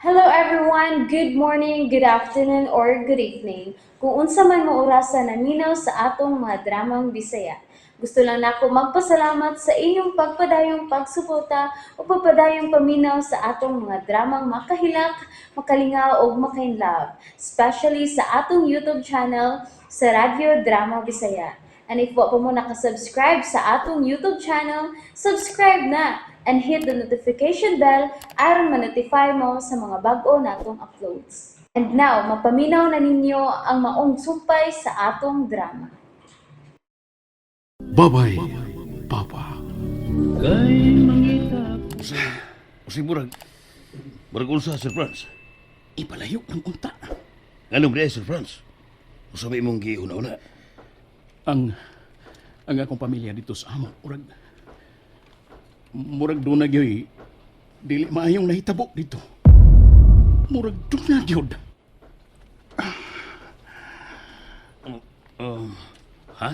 Hello everyone! Good morning, good afternoon, or good evening. Kung unsa man mo orasa naminaw sa atong mga dramang Bisaya. Gusto lang nako magpasalamat sa inyong pagpadayong pagsuporta o pagpadayong paminaw sa atong mga dramang makahilak, makalingaw ug makainlove, especially sa atong YouTube channel sa Radyo Drama Bisaya. And if wa pa mo nakasubscribe sa atong YouTube channel, subscribe na and hit the notification bell aron ma-notify mo sa mga bag-o natong uploads. And now, mapaminaw na ninyo ang maong sumpay sa atong drama. Babay, Papa. Kasi murag, murag unsa, Sir Franz. Ipalayo ng unta. Anong ba, Sir Franz? Usa ba imong giuna-una? Ang akong pamilya dito sa amo, murag, murag doon na gyud, dili maayong nahitabo dito. Murag doon na gyud. Ha?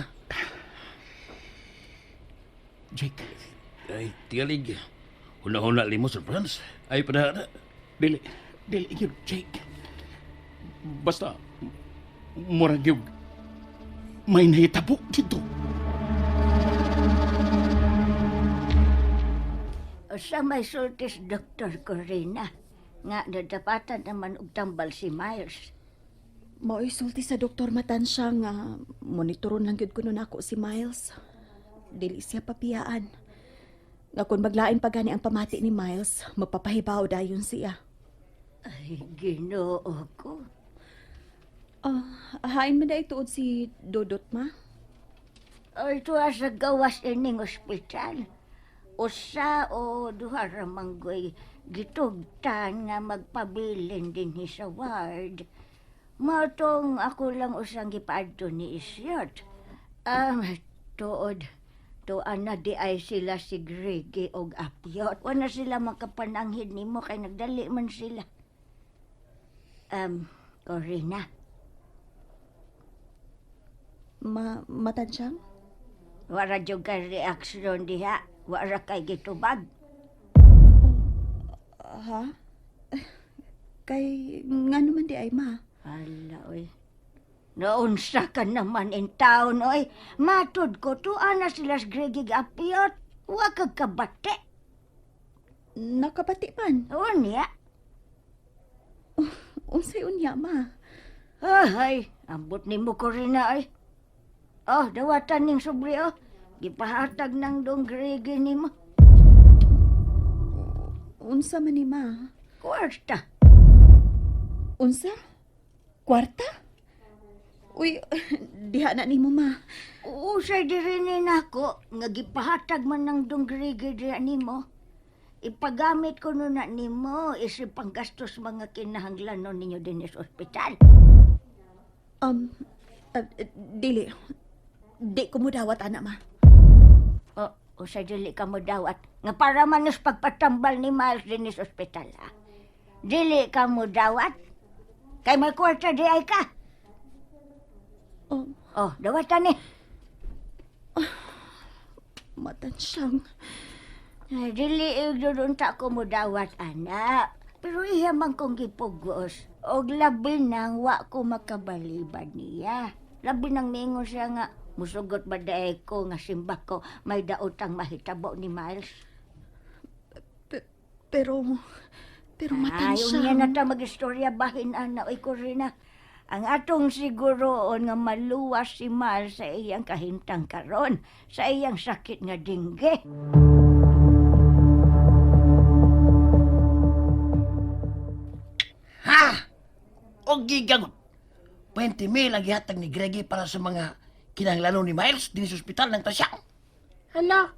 Jake, Ay, tigalig. Huna-huna limo, Sir Franz. Ay, padahana. dili, dili gyud, Jake. Basta, murag gyud, may nahitabo dito. Sa may sultis Dr. Corina, nga nadapatan naman og tambal si Miles. Mao'y sulti sa Doktor Matansya nga monitoron lang gyud kuno nako si Miles. Dili siya papiyaan. Nga kung maglain pa gani ang pamati ni Miles, magpapahibaw dayon siya. Ay, Ginoo ko. Ah, hain man dai tuod si Dodot ma? Ay, tuwa sa gawas ining ospital. Usa o duha ra manggoy gitugtan nga magpabilin dinhi sa ward. Matong ako lang usang gipaadto ni Isyot. Tuod, tuan na di ay sila si Gregi og Apyot. Wala sila makapananghid nimo kay nagdali man sila. Corina, Ma Matansyang? wala jud kay reaksyon diha. Wala kay gitubag. Ha? Kay nga naman di ay ma. Ala, oy. Naunsa ka naman in town, oy. Matud ko, tuan na sila sa Gregig Apiot. Wa kag kabate. Nakabati man. Unya. Unsay unya ma? Ay, ambot ni mo ko rin na, oy. Oh, dawatan ning sobre, oh. Gipahatag ng dong Gregi ni mo. Unsa man ni ma? Kwarta. Unsa? Kwarta? Uy, diha na nimo ma. Usay diri ni nako nga gipahatag man ng dong Gregi diha nimo. Ipagamit ko nun na nimo isip panggastos mga kinahanglanon ninyo din sa ospital. Um, dili. Di ko mo dawat, ana, ma. O, usa dili ka mo dawat. Nga para man sa pagpatambal ni Miles din sa ospital, ha? Dili ka mo dawat. Kay may kwarta di ay ka. Oh, Oh, dawatan ni. matansyang. Ay, dili igdudunta ko mo dawat, anak. Pero iya man kong gipugos. Og labi nang wa ko makabalibad niya. Labi nang miingon siya nga, musugot ba daay ko nga simba ko may daotang mahitabo ni Miles. Pero, pero Ay, unya matansyang. na ta magistorya bahin ana oy Corina. Ang atong siguroon nga maluwas si Miles sa iyang kahintang karon, sa iyang sakit nga dingge. Ha? O gigagot. 20 mil ang gihatag ni Greggy para sa mga kinahanglanon ni Miles din sa ospital ng Tasyang. Hala.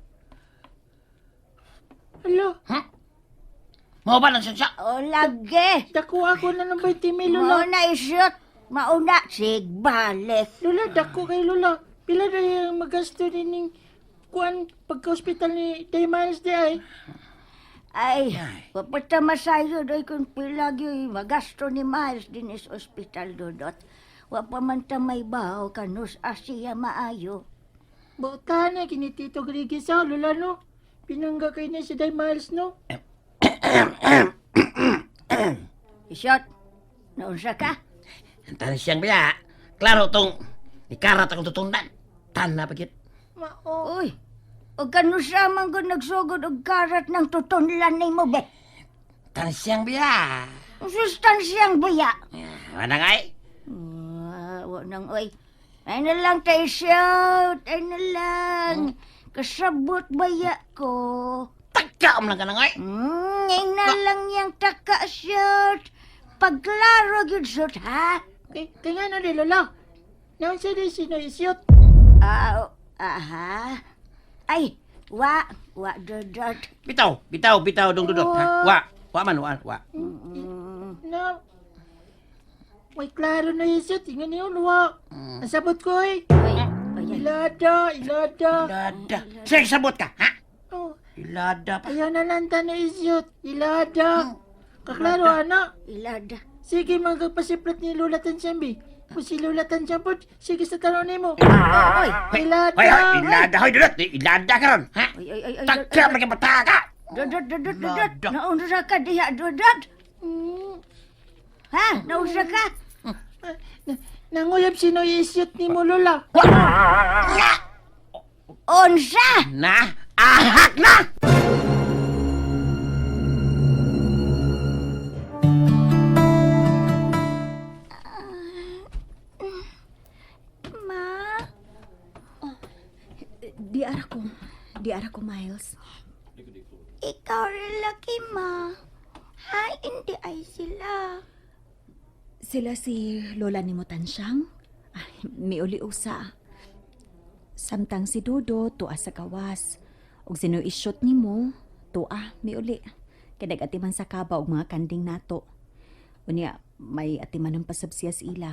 Hala, Mao ba lang siya? O lagi. dako ako na ng 20 mil, Lola. Mauna isyot. Mauna sigbalik. Lola, dako kay Lola. Pila na yung magasto din ning kuan pagka-hospital ni Day Miles di ay. Ay, wapata masayo doy kung pila gyud magasto ni Miles din is ospital dodot. Wa pa man ta may bawo kanus asiya maayo. Bautahan na kini Tito Grigi sa Lola no. Pinangga kay na si Day Miles no. Isot, naunsa ka? Ang tansiyang biya. Klaro tong ikarat akong tutundan. Tan na pagit. Mao. Uy, o kanusa man ko nagsugod og karat ng tutunlan nimo be. Tansiyang biya. Ang sustansyang buya. Wala nga eh. Ah, wa nang oy. Ay na lang tayo shout, ay na lang. Kasabot baya ko. Tagkaam lang ka na nga eh. Ay na lang yang taka shout. Pagklaro gyud shoot ha. Kay, kay nga na Lola. Naunsa di si Noy Isyot? Ah, aha. Ay, wa, wa dodot. Bitaw, bitaw, bitaw dong dudot. Ha? Wa, wa man, wa, wa. Na, way klaro na Isyot. Ingan niyo, luwa. Ang sabot ko eh. Uy, ayan. Ilada, ilada. Ilada. Sige, sabot ka, ha? Oh, Ilada pa. ayaw na lang ta na Isyot. Ilada. Kaklaro, ana. Ilada. Sige, magpasiplat ni Lola Tansyambi. Kung si Lola Tansyam po, sige sa tanong nimo. Oy, Ilada. Hoy, hoy, ilada, hoy, dudot. Ilada ka ron, ha? oy, oy, oy, oy. Tagkaam lang ka bata ka. Dodot, dodot, dodot. Ilada. Naunsa ka diha, dodot. Ha? Naunsa ka? Nanguyab si Noy Isyot ni mo, Lola. Unsa? Na, ahak na! Ma? Di ara ko. Di ara ko, Miles. Ikaw rin laki, ma. Hay, hindi ay sila. Sila si Lola ni Motansyang. Ay, miuli usa. Samtang si Dodo, tuwa sa gawas. Og sino isyot nimo, tuwa, miuli. Kay nag-atiman sa kaba og mga kanding nato. Unya, may atiman ng pasabsiya sa ila.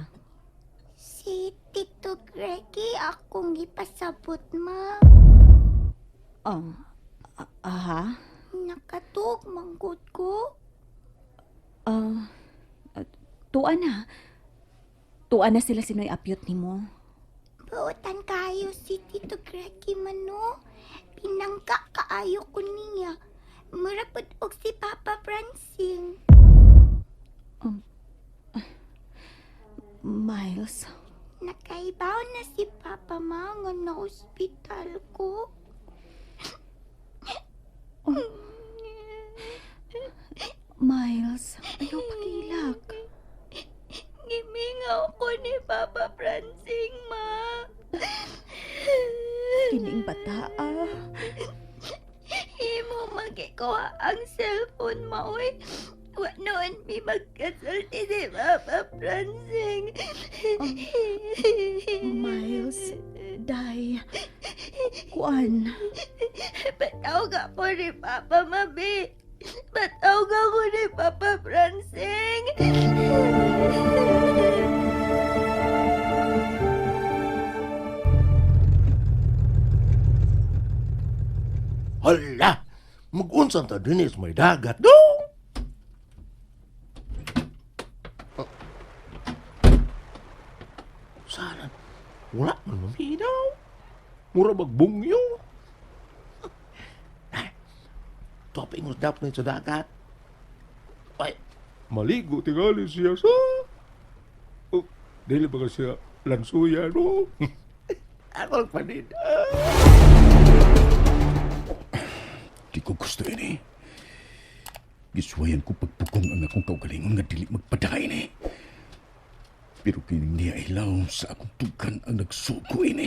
Si Tito Greggy akong ipasabot, ma. Oh, aha. Nakatug, manggod ko. Ah, tuwa na. Tuwa na sila sino'y apyot nimo. Buotan kayo si Tito Greggy mano. Pinangka kaayo ko niya. Murapod og si Papa Francine. Miles, Nakaibaw na si Papa ma nga na ospital ko. Miles, ayaw pagilak. Gimingaw ko ni Papa Francine, ma. Kining bata, ah. Imo magikuha ang cellphone mo, oy. Wa noon mi magkasulti si Papa Francine. Miles, Day, Kuan. Patawag ako ni Papa Mabi. Patawag ako ni Papa Francine. Hala! Mag-unsan ta din is may dagat, do! Sana, wala man maminaw. Mura magbungyo. Ay, topic mo dapat na sa dagat. Ay, maligo tingali siya sa... Oh, dili ba ka siya lansuya, no? Ako ang panid. Di ko gusto ini. Gisuwayan ko pagpugong ang akong kaugalingon nga dili magpadain eh. Pero kining niya ilaw sa akong tugan ang nagsugo ini.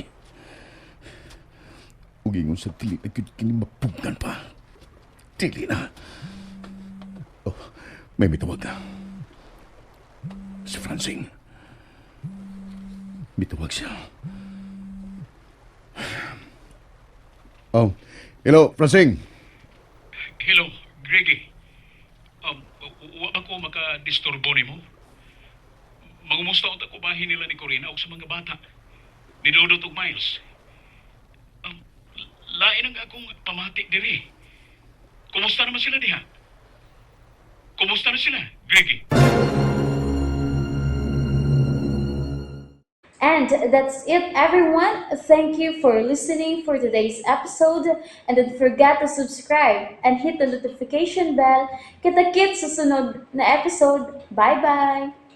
Ug ingon sa dili na gyud kini mapugnan pa. Dili na. Oh, may mitawag ka. Si Francine. Mitawag siya. Oh, hello, Francine. Hello, Greggy. Wa ba ko makadisturbo nimo? Mangumusta unta ko bahin nila ni Corina og sa mga bata. Ni Dodot og Miles. Lain ang akong pamati diri. Kumusta naman sila diha? Kumusta na sila, Greggy? And And that's it, everyone. Thank you for listening for today's episode. And don't forget to subscribe and hit the notification bell. Kita-kits sa sunod na episode. Bye-bye!